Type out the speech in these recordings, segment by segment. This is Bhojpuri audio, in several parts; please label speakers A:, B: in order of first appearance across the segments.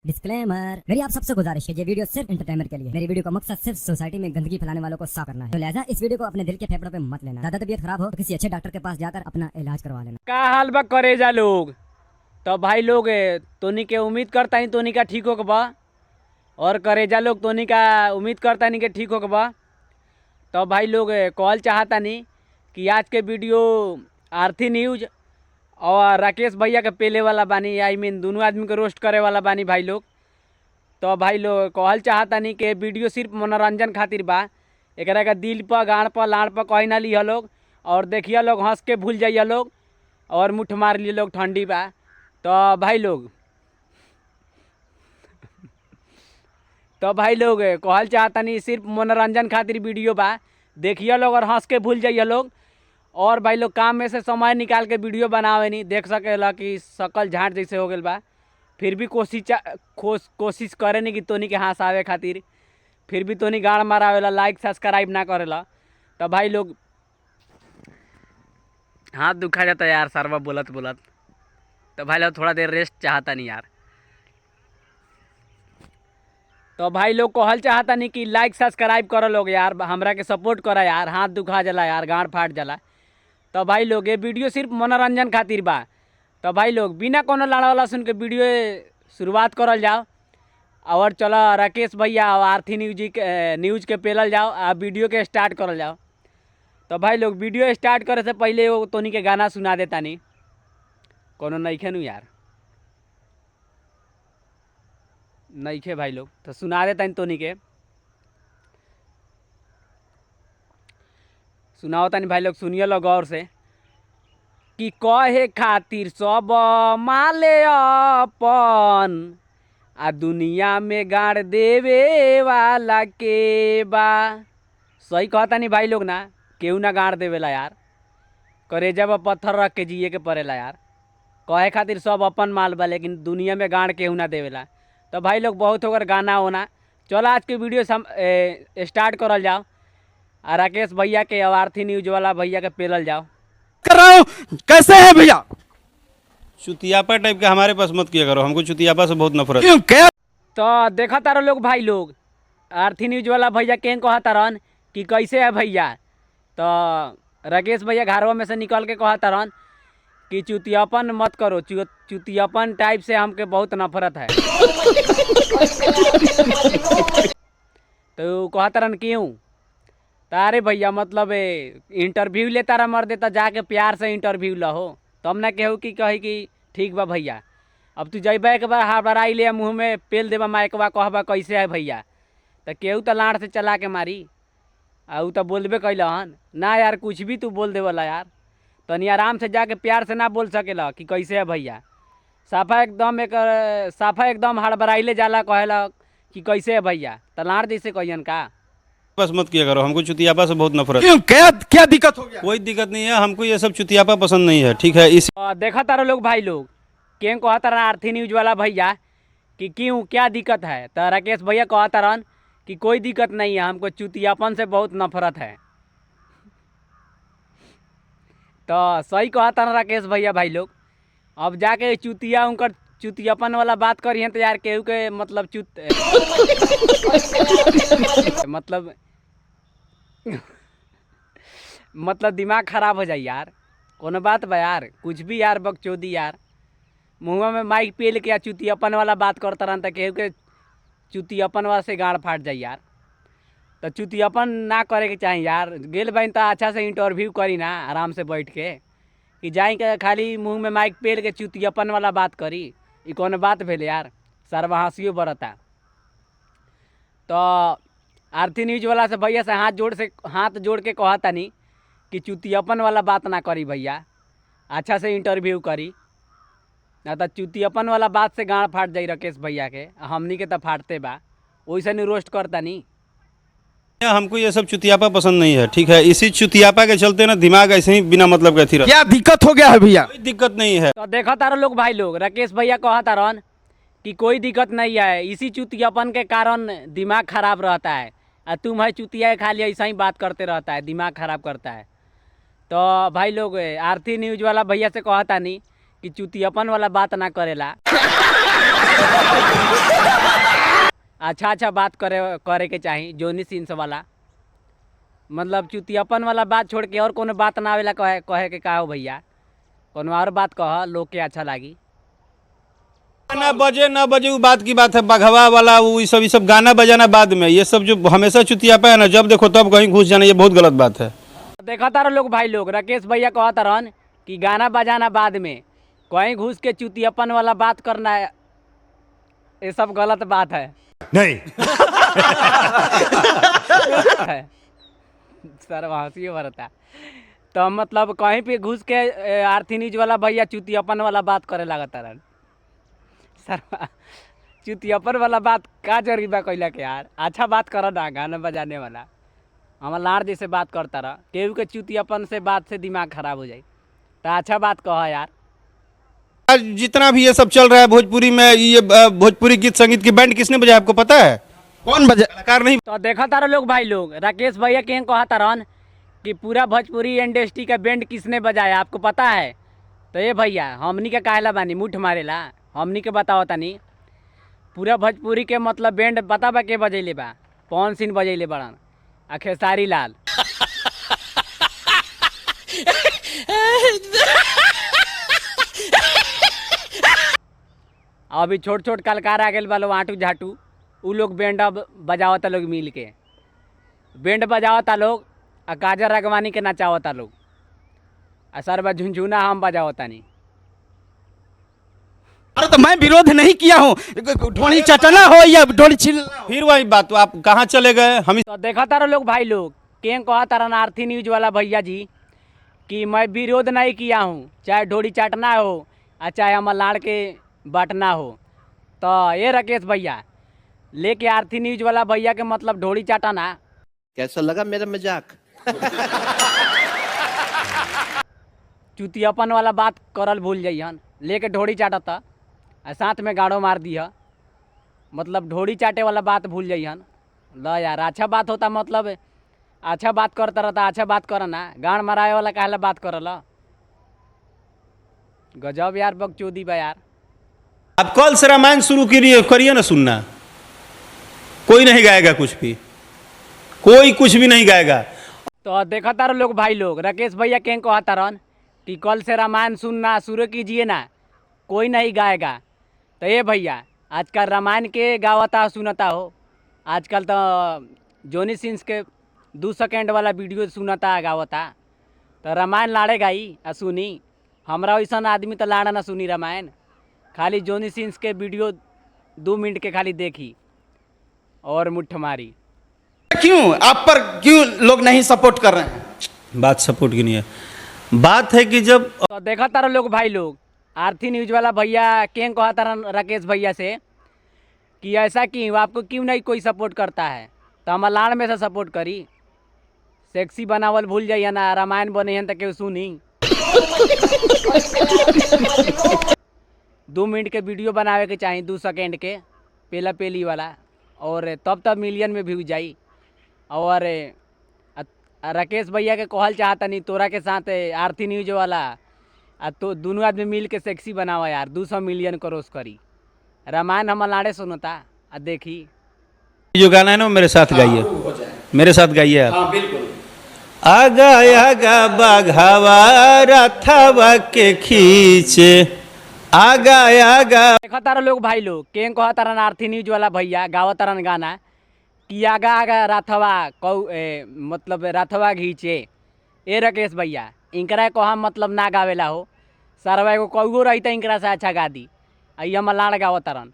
A: डिस्क्लेमर, मेरी आप सबसे गुजारिश है, ये वीडियो सिर्फ एंटरटेनमेंट के लिए। मेरी वीडियो का मकसद सिर्फ सोसाइटी में गंदगी फैलाने वालों को साफ करना है, तो लिहाजा इस वीडियो को अपने दिल के फेफड़ों पे मत लेना। ज्यादा तबीयत खराब हो तो किसी अच्छे डॉक्टर के पास जाकर अपना इलाज करवा लेना।
B: का हाल बा करेजा लोग? तो भाई लोग, तोनी के उम्मीद करता ही तोनी का ठीक होके बा और करेजा लोग, तोनी का उम्मीद करता नहीं के ठीक होके बा। तो भाई लोग, कहल चाहता नहीं कि आज के वीडियो आरती न्यूज और राकेश भैया के पेले वाला बानी, I mean दोनों आदमी के रोस्ट करे वाला बानी भाई लोग। तो भाई लोग, कहल चाहता नहीं कि वीडियो सिर्फ मनोरंजन खातिर बा। एकरा के दिल पर, गाड़ पर, लाड़ पर कहीं ना लिह लोग और देखिए लोग, हंस के भूल जाइए लोग और मुठ मार लिए लोग, ठंडी बा। तो भाई लोग, कहल चाहता नहीं, सिर्फ मनोरंजन खातिर वीडियो बा। देखिए लोग और हंस के भूल जाइए लोग। और भाई लोग, काम में से समय निकाल के वीडियो बनावे नहीं। देख सकेला कि शकल झाट जैसे हो गल बा, फिर भी कोशिश करे नहीं कि तोनी के हंस आवे खातिर। फिर भी तोनी गाड़ मारावेला, लाइक सब्सक्राइब ना करेला। तो भाई लोग, हाथ दुखा जाता यार सरवा बोलत बोलत। तो भाई लोग, थोड़ा देर रेस्ट चाहता नहीं यार। तो भाई लोग, कहल चाहता नहीं कि लाइक सब्सक्राइब करो लोग यार, हमरा के सपोर्ट करा यार। हाथ दुखा जाला यार, गांड फाट जाला। तो भाई लोग, ये वीडियो सिर्फ मनोरंजन खातिर बा। तो भाई लोग, बिना कोनो लाड़ा वाला सुन के वीडियो शुरुआत करल जाओ और चलो राकेश भैया और आरती न्यूज के पेलल जाओ आ वीडियो के स्टार्ट करल जाओ। तो भाई लोग, वीडियो स्टार्ट करे से पहले वो तोनी के गाना सुना देता नहीं। कोनो नइखे नु यार, नइखे भाई लोग, तो सुना देता तोनी के। सुनाओ तनी भाई लोग, सुनिए लो गौर से कि कहे खातिर सब माले अपन आ दुनिया में गाड़ देवे वाला के बा। सही कहता नहीं भाई लोग ना? केहू ना गाड़ देवेला यार, करेजा पर पत्थर रख के जिए के पड़ेला यार। कहे खातिर सब अपन माल बा, लेकिन दुनिया में गाड़ केहू ना देवेला। तो भाई लोग, बहुत होकर गाना होना। चलो, आज के वीडियो स्टार्ट करल जाओ आ राकेश भैया के और आरती न्यूज वाला भैया के पेलल जाओ।
C: कर रहा हूँ, कैसे है भैया?
D: चुतियापा टाइप का हमारे पास मत किया करो। हमको चुतियापा से बहुत नफरत है।
C: क्यों, क्या?
B: तो देखा तारो लोग भाई लोग, आरती न्यूज वाला भैया कें कहा तारन कि कैसे है भैया? तो राकेश भैया घरवा में से निकल के कहा तारन कि चुतियापन मत करो, चुतियापन टाइप से हमके बहुत नफरत है। तो कहा तारन क्यों? तारे भैया, मतलब इंटरव्यू ले तारा मर देता, जाके प्यार से इंटरव्यू लहो, तब ना केहू कि कही कि ठीक बा भैया। अब तू जइबा एक बार हड़बड़ाई ले, मुँह में पेल देबा माइकवा, कहबा कैसे है भैया, तो केहू तो लाड़ से चला के मारी। आ उ तो बोलबे कैलहन ना यार, कुछ भी तू बोल देवला यार। तनी आराम से जाके प्यार से ना बोल सकेला कि कैसे है भैया? साफा एकदम एक साफा एकदम हड़बड़ाइले जाला, कहेला कि कैसे है भैया, तो लाड़ जैसे कहियन का।
D: पास मत किया करो। हमको चुतियापा से बहुत नफरत है।
C: क्यों, क्या क्या दिक्कत हो गया?
D: कोई दिक्कत नहीं है। हमको ये सब चुतियापा पसंद नहीं है, ठीक है? इस
B: और देखा तारा लोग भाई लोग, कें कहता तारा आरती न्यूज वाला भैया कि क्यों, क्या दिक्कत है? तो राकेश भैया कहता रहन कि कोई दिक्कत नहीं है, हमको चुतियापन से बहुत नफरत है। तो सही कहता ना राकेश भैया भाई लोग? अब जाके चुतिया उनकर चुतियापन वाला बात करी तो यार केहू के मतलब चुत मतलब दिमाग खराब हो जाए यार। कोनो बात बा यार? कुछ भी यार, बकचोदी यार। मुँहवा में माइक पेल के आ चुतियापन वाला बात करता रहन, त केहू के चुतियापन वाला से गाड़ फाट जाए यार। तो चुतियापन ना करे के चाही यार। गेल बहन तो अच्छा से इंटरव्यू करी ना आराम से बैठ के, कि जाई के खाली मुँह में माइक पेल के चुतियापन वाला बात करी, ई कोनो बात भेल यार? सरवा हंसियो बरता। तो आरती न्यूज वाला से भैया से हाथ जोड़ के कहतानी कि चुतियापन वाला बात ना करी भैया, अच्छा से इंटरव्यू करी, ना तो चुतियापन वाला बात से गाड़ फाट जाई राकेश भैया के। आ हमनी के तो फाटते बा, वैसे नहीं रोस्ट करतानी।
D: हमको ये सब चुतियापा पसंद नहीं है, ठीक है? इसी चुतियापा के चलते ना दिमाग ऐसे ही बिना मतलब के अथी रहता।
C: क्या दिक्कत हो गया है भैया?
D: कोई दिक्कत नहीं है।
B: तो देखा तारो लोग भाई लोग, राकेश भैया कहा तारन कि कोई दिक्कत नहीं है, इसी चुतियापन के कारण दिमाग खराब रहता है आ तुम है चुतिया खाली ऐसा ही बात करते रहता है, दिमाग खराब करता है। तो भाई लोग, आरती न्यूज वाला भैया से कहता नहीं कि चुतियापन वाला बात ना करेला। अच्छा अच्छा बात करे करे के चाही जोनी सिंस वाला। मतलब चुतियापन वाला बात छोड़ के और कोनो बात ना आवेला कहे कहे के का हो भैया? कोनो और बात कह, लोग के अच्छा लागी।
D: गाना बजे ना बजे वो बात की बात है। बघवा वाला वो ये सब गाना बजाना बाद में, ये सब जो हमेशा चुतियापा है ना, जब देखो तब कहीं घुस जाना, ये बहुत गलत बात है।
B: देखा तारा लोग भाई लोग, राकेश भैया कहता रहन कि गाना बजाना बाद में, कहीं घुस के चुतियापन वाला बात करना है, ये सब गलत बात है।
E: नहीं।
B: है सर, हंसी भरता। तो मतलब कहीं पे घुस के आरती न्यूज वाला भैया चुतियापन वाला बात करे लागता रहन। सर, चुतियापन वाला बात का जरूरी बा कैला के यार? अच्छा बात कर ना, गाना बजाने वाला हमार लाड़ जैसे बात करता रह। केहू के चुतियापन से बात से दिमाग खराब हो जाई, तो अच्छा बात कह यार।
D: आज जितना भी ये सब चल रहा है भोजपुरी में, ये भोजपुरी गीत संगीत की बैंड किसने बजाया, आपको पता है?
C: कौन बजा?
D: कलाकार नहीं।
B: तो देखा तारा लोग भाई लोग, राकेश भैया के कहता रहन कि पूरा भोजपुरी इंडस्ट्री का बैंड किसने बजाया, आपको पता है? तो ये भैया, हमनी के काहेला बानी मुठ मारेला? हमनी के बताओ तनी, पूरा भोजपुरी के मतलब बैंड बता बा के बजैले बा? पवन सिंह बजैले बड़न आ खेसारी लाल। अभी छोट छोट कलाकार आ गए बा लोग, आटू झाटू, उ लोग बैंड अब बजावता लोग, मिल के बैंड बजावता लोग आ काजर राघवानी के नचावता लोग आ सरबा झुनझुना हम बजावतानी।
C: अरे, तो मैं विरोध नहीं किया हूँ, ढोली चटना हो या ढोली छिलना हो।
D: फिर वही बात, तो आप कहाँ चले गए हम?
B: तो देखा तारा लोग भाई लोग, कें कहा तारा आरती न्यूज वाला भैया जी कि मैं विरोध नहीं किया हूँ, चाहे ढोड़ी चाटना हो आ चाहे हमार लाड़ के बांटना हो। तो ये राकेश भैया, लेके आरती न्यूज वाला भैया के मतलब ढोड़ी चाटाना।
F: कैसा लगा मेरा मजाक?
B: चुतियापन वाला बात करल भूल जइहन। लेके ढोड़ी चाटता आ साथ में गाड़ो मार दिह, मतलब ढोड़ी चाटे वाला बात भूल जइहन। ल यार, अच्छा बात होता, मतलब अच्छा बात करता रहता, अच्छा बात कर ना, गाड़ मराए वाला काहेला बात करल? गजब यार, बकचोदी बा यार।
D: आप कल से रामायण शुरू करिए, करिए ना सुनना। कोई नहीं गाएगा कुछ भी, कोई कुछ भी नहीं गाएगा।
B: तो देखा तारो लोग भाई लोग, राकेश भैया कें कहता रहन कि कल से रामायण सुनना शुरू कीजिए ना, कोई नहीं गाएगा। तो ये भैया, आजकल रामायण के गावता सुनता हो? आजकल तो जोनी सिंस के 2 सेकेंड वाला वीडियो सुनता गावता। तो रामायण लाड़े गाई आ सुनी? हमरा वैसन आदमी तो लाड़ा ना सुनी रामायण, खाली जोनी सिंस के वीडियो 2 मिनट के खाली देखी और मुठ मारी।
C: क्यों, आप पर क्यों लोग नहीं सपोर्ट कर रहे हैं?
D: बात सपोर्ट की नहीं है, बात है कि जब
B: तो देखा तारा लोग भाई लोग, आरती न्यूज वाला भैया कें कहा तारा राकेश भैया से कि ऐसा क्यों, आपको क्यों नहीं कोई सपोर्ट करता है? तो हम लाड़ में से सपोर्ट करी? सेक्सी बनावल भूल जाइए ना, रामायण बने तो केहू सुनी? 2 मिनट के वीडियो बनावे के चाही, 2 सेकेंड के पेला पेली वाला, और तब तब मिलियन में व्यू जाई। और राकेश भैया के कहल चाहता नहीं, तोरा के साथ आरती न्यूज वाला आ तो दोनों आदमी मिल के सेक्सी बनावा यार, 200 मिलियन क्रॉस करी। रामायण हम लाड़े सुनता आ देखी।
D: जो गाना है ना, वो मेरे साथ गाइए, मेरे साथ गाइए आप।
C: हाँ, बिल्कुल।
D: आगा आगा बाघावा रथवा के खींचे, आगा आगा।
B: देखा तारा लोग भाई लोग, कें कहा तारन आरती न्यूज वाला भैया गावा तारन गाना कि आगा आगा राथवा कौ मतलब राथवा घीचे। ए राकेश भैया, इनकरा को हम मतलब ना गावेला हो। सरवा एगो कौगो रही त इनकरा से अच्छा गा दी। आ ई हम लाड़ गावा तारन,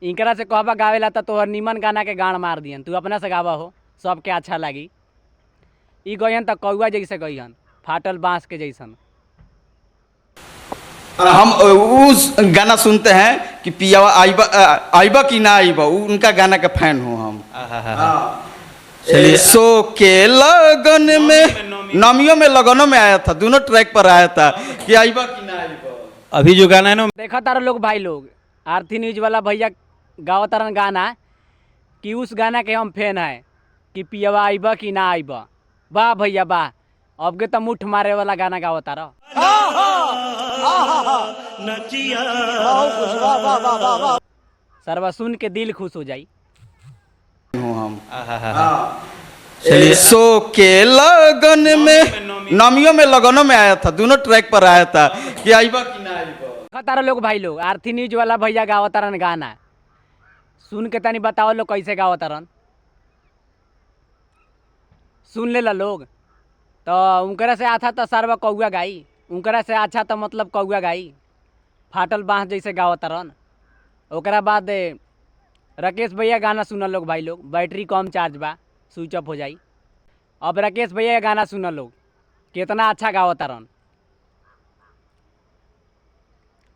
B: इनकरा से कहबा गावेला त तोहर निमन गाना के गाण मार दिहन। तू अपना से गावा हो, सबके अच्छा लागी। ई गइहन त कौआ जैसे गइहन, फाटल बांस के जैसन।
C: और हम उस गाना सुनते हैं कि पियावा आइबा, आइबा कि ना आइबा, उनका गाना का फैन हूँ हम।
D: चलिए।
C: सो के लगन में, नमियों में, लगनों में आया था, दोनों ट्रैक पर आया था कि आइबा कि ना आइबा।
D: अभी जो गाना है ना
B: देखा तारा लोग भाई लोग, आरती न्यूज वाला भैया गावा तारन गाना कि उस गाना के हम फैन है कि पियवा आइबा कि ना आइबा। वाह भैया वाह, अब के तो मुठ मारे वाला गाना गावा तारा। सरवा सुन के दिल खुश हो जाई।
C: हूँ हम। हाँ। सो के लगन में, नमियों में लगनों में आया था, दोनों ट्रैक पर आया था कि आईबा कि ना आईबा।
B: तारा लोग भाई लोग, आरती न्यूज वाला भैया गावतारन गाना सुन के तनी बताओ लोग कैसे गावतारन, सुन लेला लोग। तो उनकरा से अच्छा तो सरवा कौआ गाई, उनकरा से अच्छा तो मतलब कौआ गाई, फाटल बाँस जैसे गावतारन। ओकरा बाद राकेश भैया गाना सुनल लोग भाई लोग, बैटरी कम चार्ज बा, स्विच ऑफ हो जाई। अब राकेश भैया गाना सुनल लोग, कितना अच्छा गावतारन।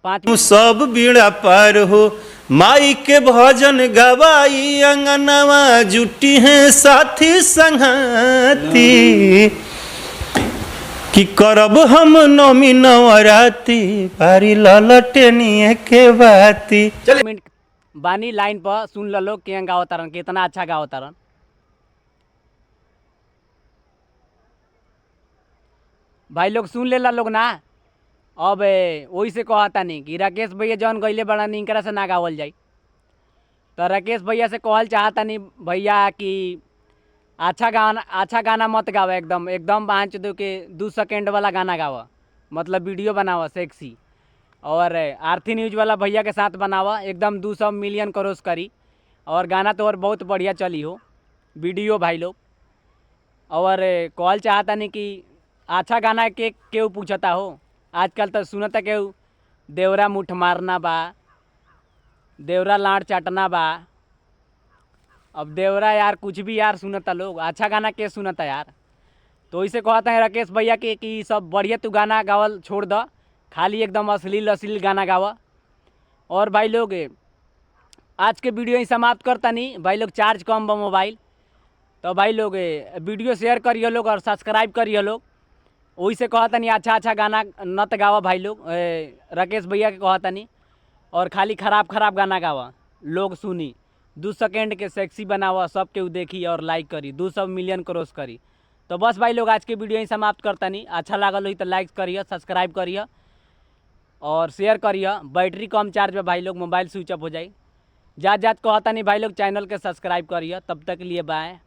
B: 5
D: सब बीड़ा पार हो, माई के भजन गवाई, अंगनवा जुटी है साथी संगाती, कि करब हम नौमी नवराती, बारी ललटेनिए के बाती।
B: मिनट बानी लाइन पर सुन लो लोग के गावतारन, कितना अच्छा गावतारन। भाई लोग सुन लेला लोग ना। अब वही से कहता नहीं कि राकेश भैया जौन गईले बड़ा इनकरा से ना गावल जाई। तो राकेश भैया से कहल चाहता नहीं भैया कि अच्छा गाना, अच्छा गाना मत गावा, एकदम एकदम बाँच दो के 2 सेकेंड वाला गाना गावा, मतलब वीडियो बनावा सेक्सी, और आरती न्यूज वाला भैया के साथ बनावा, एकदम 200 मिलियन क्रॉस करी और गाना तो और बहुत बढ़िया चली हो वीडियो भाई लोग। और कहल चाहता नहीं कि अच्छा गाना के केहू पूछता हो, आजकल तो सुनता केहू देवरा मुठ मारना बा, देवरा लाड़ चाटना बा। अब देवरा यार कुछ भी यार सुनता लोग, अच्छा गाना के सुनता यार। तो इसे कहते हैं राकेश भैया के कि सब बढ़िया तू गाना गावल छोड़ द, खाली एकदम अश्लील अश्लील गाना गावा। और भाई लोग आज के वीडियो ही समाप्त करता नहीं भाई लोग, चार्ज कम बा मोबाइल। तो भाई लोग वीडियो शेयर करिए लोग और सब्सक्राइब करिए लोग। वही से कहता नहीं अच्छा अच्छा गाना नत गावा भाई लोग, राकेश भैया के कहता नहीं, और खाली खराब खराब गाना गावा लोग सुनी, 2 सेकेंड के सेक्सी बनावा, सब केहू देखी और लाइक करी, 200 मिलियन क्रॉस करी। तो बस भाई लोग आज के वीडियो ही समाप्त करता नहीं। अच्छा लागल होई तो लाइक करिए, सब्सक्राइब करिए और शेयर करिए। बैटरी कम चार्ज में भाई लोग मोबाइल स्विच ऑफ हो जाए। जात जात कहता नहीं भाई लोग चैनल के सब्सक्राइब करिए। तब तक के लिए बाय।